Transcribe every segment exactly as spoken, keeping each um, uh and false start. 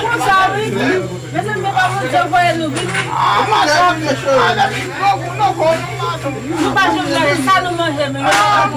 Konsa, wi. Mezanmi, papa Bondye voye nou vini. Nou pa jwenn sa nou manje, men.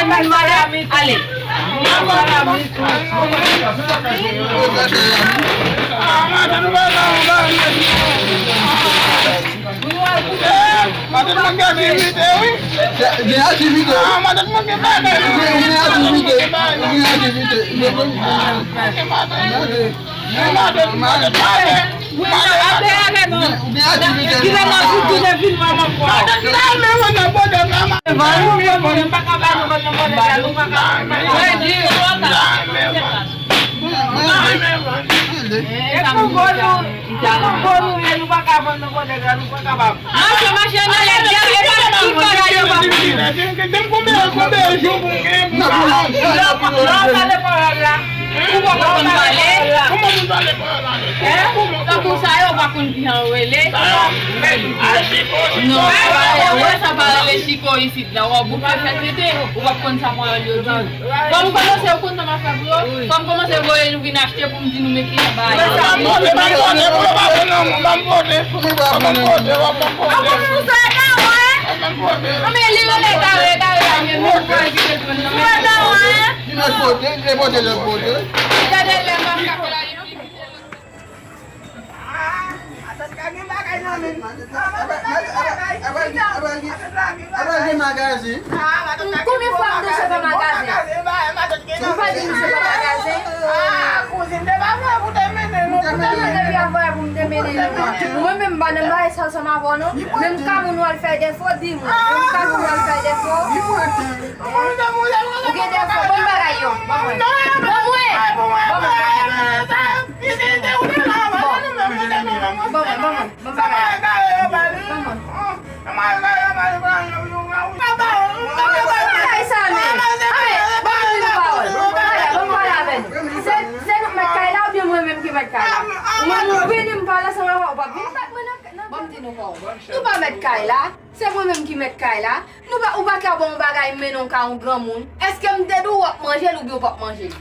vin madanm, ale. Madanm mwen gen aktivite, wi. Gen aktivite. Madanm mwen gen bagay. Ou gen aktivite. Ou gen aktivite. Madanm, madanm, madanm. Kilè nan jouk ou te vin manman fwa? Mache, mache nan lè dyab, e pa tout bagay yo pa pou ou. Lè w pa konn pale, tankou sa yo pa konn ki jan yo rele. Non, ou wè sa pa rele chiko isit la, w ap bouke fè tete, ou p ap konn sa pawòl yo di. Fò m kòmanse, ou konn sa m ap fè pou yo? Fò m kòmanse voye nou vin achte pou m di nou men ki jan bagay yo. Anben, li rele egare, egare a, men menm pwen ki te jwenn nan men. Li mèt pote, li te pote lè pote. Gade lè m ap ka fè la, li pli vit. Apre gen magazen. Konbyen fwa m te sot nan magazen? M pa di misye pa magazen. Kouzin, te pa vre pou te mennen nou. Ou te mande depi avè pou m te mennen nou. Mwen menm, m pa nan bagay sa ansanm avè w, non. Menm ka moun w al fè defo, di mwen. Menm ka moun w al fè defo. Ou gen defo, ban m bagay yo. Ban mwen. Ban mwen. Ban mwen. Ban mwen, ban mwen. Ban mwen bagay yo. Ban mwen. Ban mwen. Ban mwen bagay sa, men. Anben, ban m di nou pawòl. Ban m pale avè nou. Se, se nou k mèt kay la oubyen mwen menm ki mèt kay la? Mwen, nou vini, m pale ansanm avè w, ou p ap vin bat mwen nan, nan... Ban m di nou pawòl. Nou pa mèt kay la. Se mwen menm ki mèt kay la. Nou pa, ou pa ka ban yon bagay, m mennen w ka yon granmoun. Èske m te di w w ap manje l oubyen w p ap manje l?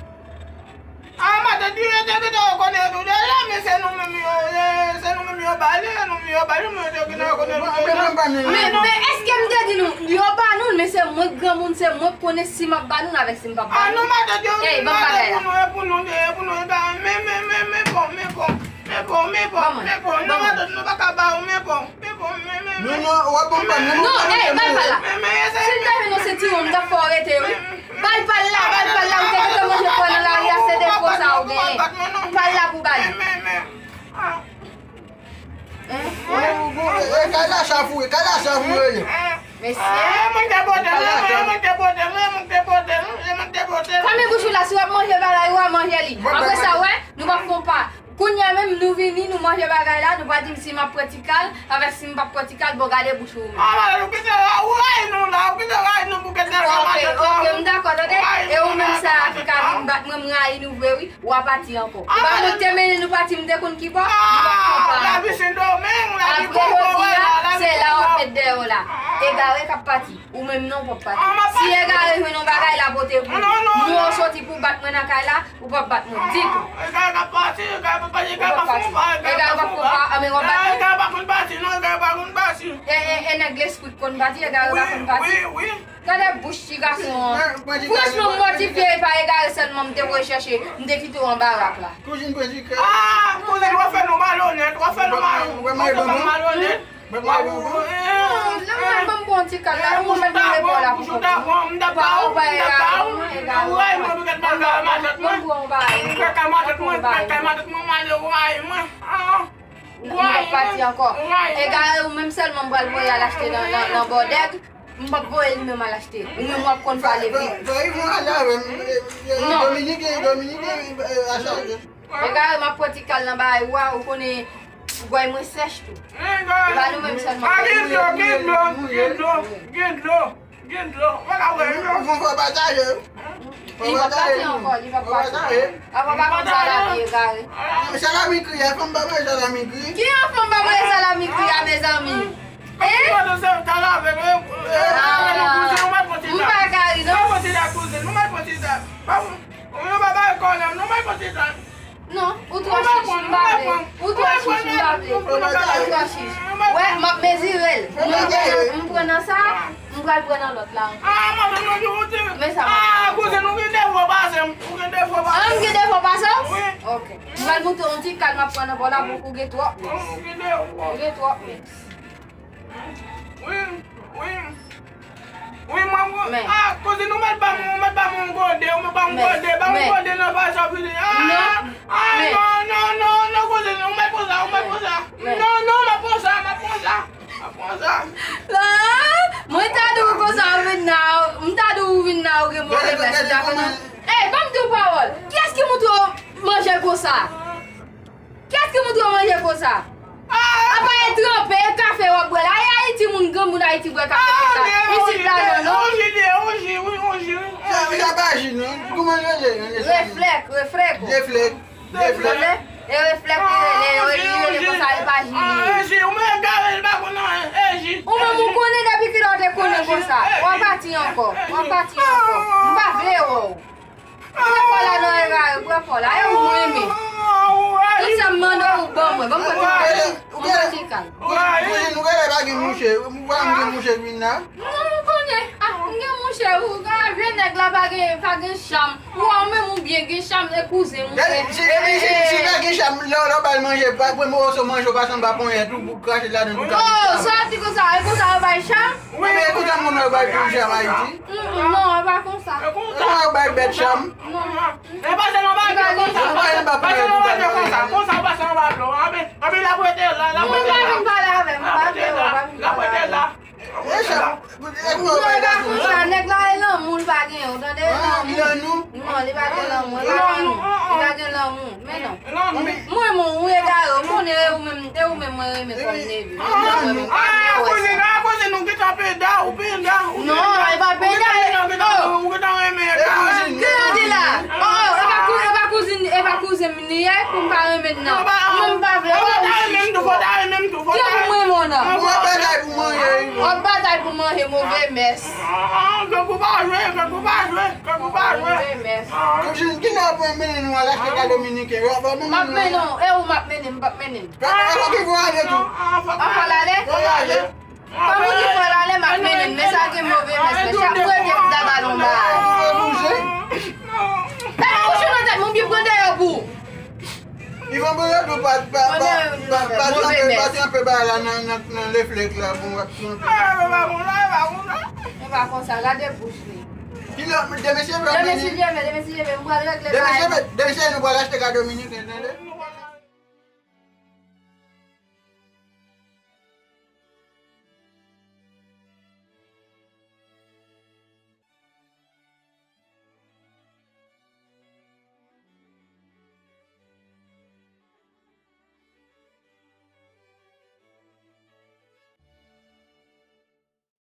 Ah, matant, yo te gentan rekonèt ou deja, men se nou menm yo, se nou menm yo ba li, se nou menm yo ba li, men yo te gentan rekonèt ou deja. Men, men èske m te di nou, yo ba nou l, men se mwen k granmoun, se mwen k konnen si m ap ba nou l avèk si m p ap ba nou l. Ah, non, matant, yo, matant, pou nou, e pou nou, e pou nou, e ba, men, men, men, men, bon, men, bon, men, bon, men, bon, men, bon, non, matant, nou pa ka ba ou, men, bon. Non, non, w ap ban m pa, non, non, ey, bay pa l la. Si l te vin nan sentiwon, m t ap fè w rete, wi. Bay pa l la, bay pa l la, ou te gentan manje pwa nan lari a, se defo sa ou genyen. Bay pa l la, Kay la chavire, kay la chavire ye. Mesye. Ah, mwen te pote l, mwen te pote l, mwen te pote l, mwen te pote l. Fèmen bouch ou la, si w ap manje bagay ou a, manje li. Apre sa, wè, nou p ap fè yon pa. Kounye a menm, nou vini, nou manje bagay la, nou pa di m si m ap pran ti kal, avèk si m p ap pran ti kal, bon, gade bouch ou. Ah, ou kite la, ou rayi nou la, ou kite rayi nou pou kite la. Ok, ok, m dakò, tande. E ou menm sa a ki ka vin bat mwen, m rayi nou vre, wi. W a pati ankò. E pa mwen ki te mennen nou pati, m te konn ki bò, nou p ap konpare ankò. Lavi Sendomeng, lavi Kongo, la, lavi Kongo. Se la w ap met dèyè w la. Egare k ap pati. Ou menm non, w p ap pati. Si egare jwenn yon bagay, l a pote pou ou. Mwen w soti pou w bat mwen nan kay la, ou p ap bat mwen ditou. Egare k ap pati, egare p ap pati, egare p ap pati. Egare p ap konpare, men w ap bat mwen. Egare pa konn pati, non, egare pa konn pati. E, e, e nèg lespri k konn pati, egare pa konn pati. Wi, wi, wi. Gade bouch ti gason an. Franchman, m mòtifye pa egare sèlman m te voye chèche, m te kite w anba rak la. Kouzin pran ti kal. Ah, kouzin, w ap fè nou malonèt, w ap fè nou malonèt, w ap fè nou malonèt. Mwen mwen bon. Non, non, ban m pran ti kal la, ou mèt nan lekòl la pou kont ou. M pa ou pa egare, non, egare. Ou rayi mwen pou kèt mal kay matant mwen. Mwen pran ou pa egare. Kay matant mwen, kay matant mwen, mwen rayi mwen. Ah. Ou p ap pati ankò. Egare ou menm sèlman m pral voye al achte nan, nan, nan Bòdèg. M p ap voye li menm al achte. Ou menm w ap konn pale vit. Fè, fè, fè, fè, fè, fè, Dominiken, Dominiken, eh, achaje. Egare m ap pran ti kal nan bagay ou a, ou konnen gway mwen sèch tou. E pa nou menm sèlman. Ah, gen dlo, gen dlo, gen dlo, gen dlo. Gen dlo, w pa ka wè l non. Fò, fò pataje wi. Li p ap pati ankò, li p ap pati. Apa pa konn sa la vye egare. Salami kri, a fanm pa manje salami kri. Ki yon fanm pa manje salami kri a, mezanmi? Hein? M pa gari non. Nou pa bay kòlè, nou pa konsidan. Non, ou twò chich, m pa vle. Ou twò chich, m pa vle. Ou twò chich. Wè, m ap mezire l. M pran nan, m pran nan sa, m pral pran nan lòt la ankò. Men sa m ap fè. Ah, kouzin, ou gen defo pase m. Ou gen defo pase m. Ah, m gen defo pase w? Wi. Ok. M pral montre w yon ti kal m ap pran nan bò la pou ou gen twòp mès. Ou gen defo. Ou gen twòp mès. Wi, wi. Wi, mwen, mwen, ah, kouzin, ou mèt ban mwen, ou mèt ban mwen yon gode, ou mèt ban mwen yon gode, ban mwen yon gode nan fas sa fini. Ah, ah, non, non, non, non, kouzin, ou mèt pran sa, ou mèt pran sa. Non, non, m ap pran sa, m ap pran sa, m ap pran sa. Ah, mwen ta di w konsa ou vin la, m ta di w vin la, ou gen move mès, ou ta konn. Ey, ban m di w pawòl. Kiyès ki montre w manje konsa? Kiyès ki montre w manje konsa? Apa e tranpe, e kafe w ap bwè la? E Ayiti moun, granmoun Ayiti bwè kafe konsa. Isit la non, non. Sa pa ji non. Kòman yo rele? Reflèk, reflèk. Reflèk. Reflèk. E reflèk li rele, yo li rele konsa, e pa ji li ye. Ou menm ou konnen depi kilè w te konnen konsa. W ap pati ankò. W ap pati ankò. M pa vle wè w. Pran kò la non, egare, pran kò la. E ou mwen renmen. Tout sa m mande w, ou ban mwen. Ban m pran ti kal. Ou pran ti kal. Kouzin, nou genlè pa gen mouche. Ou pa gen mouche vin la. Non, ou konnen. Ah, m gen mouche, ou ka vye nèg la pa gen, pa gen cham. Ou a menm ou byen gen cham, e kouzin m. Si, si, si pa gen cham, lè w ba l manje, pa pran moso manje, ou pa sanba ponyèt ou pou krache ladan tou. Oh, sa w ap di konsa, e konsa yo bay cham? Wi, men e konsa moun yo bay pou cham Ayiti. Mm, non, e pa konsa. E konsa yo bay bèt cham. Non. E pase nan bagay konsa. Pase nan bagay konsa. Konsa, pase nan bagay la. Anpi, anpi, l ap rete la, l ap rete la. Mwen pa vin pale avè m, m pa vle, m pa vin pale avè m. L ap rete la. E cham, e konsa yo bay gason cham. Nèg la e lanmou, l pa gen, ou tande? Lanmou. Non, li pa gen lanmou, li pa gen lanmou. Li pa gen lanmou. Men non. Mwen, mwen, ou egare, ou konnen e ou menm, e ou menm mwen renmen kòm neve. Ah, kouzin, ah, kouzin, ou gentan peda, ou peda, ou peda. Non, e pa peda, e, oh. Ou gentan renmen egare. Ki yo di la? Oh, e pa kou-, e pa kouzin, e pa kouzin m li ye, pou m pa renmen l nan. Mwen m pa vle. Ou pa ta renmen m tou, fò ta renmen m tou, fò ta renmen m. Ki pou mwen, mon nan? Ou ap batay pou manje. W ap batay pou manje, move mès. Ah, ah, grangou pa jwe, grangou pa jwe, grangou pa jwe. Move mès. Kouzin, kilè w ap mennen nou al achte kay dominiken? W ap mennen nou? M ap mennen w, e ou m ap mennen, m p ap mennen. Fò ki fò ale tou. An fò l ale? Fò l ale. Kòman ki fò l ale, m ap mennen l, men sa gen move mès, men chak mwen te daba l yon bagay. Fèmen bouch ou nan tèt mwen, m byen pran dèyè w pou ou. Ivan Boyodou pa, pa, pa, pa, pa tranpe, pa tranpe bagay la nan, nan, nan reflèk la, bon, w ap tranpe. E pa konsa, gade bouch li. Kilè, demen si Dye vle, demen si Dye vle, demen si Dye vle, m pral regle bagay. Demen si Dye vle, demen si Dye vle, nou pral achte kay dominiken, tande?